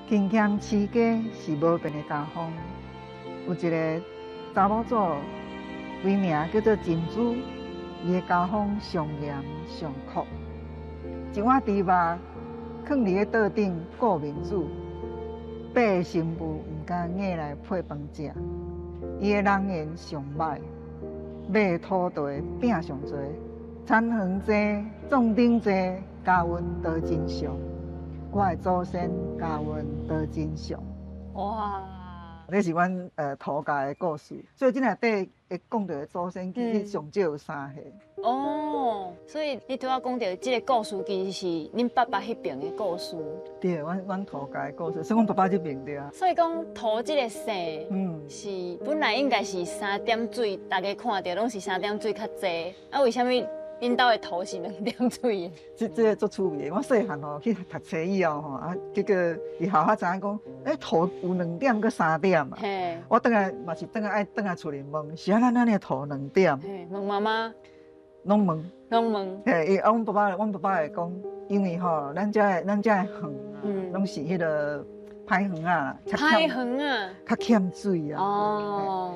勤儉持家是無變的家風。有一个查某祖，伊名叫做珍珠，伊的家風上嚴上酷。一碗豬肉囥佇咧桌頂顧面子，八个新婦毋敢硬來配飯食。伊的人緣上䆀，買的土地餅上濟，田園濟，壯丁濟，家運都真祥。我的祖先家運都真祥。哇！這是阮塗家的故事，所以這內底會講著的祖先，其實上少有三個。哦，所以你拄仔講著這个故事，其實是恁爸爸彼爿的故事。對，阮塗家的故事，所以阮爸爸這爿對啊。所以講塗這个姓，是本來應該是三點水，大家看著攏是三點水較濟，啊，為啥物恁兜的塗是兩點水？這个足趣味的。我細漢吼去讀冊以後吼，啊，結果佇學校知影講，欸，塗有兩點閣三點啊。我轉來嘛是轉來愛轉來厝裡問，是按怎咱的塗兩點？嘿，問媽媽。攏問。攏問。嘿，伊啊，阮爸爸會講，因為吼，咱遮的園啊，攏是彼个歹園仔，歹園仔，較欠水啊。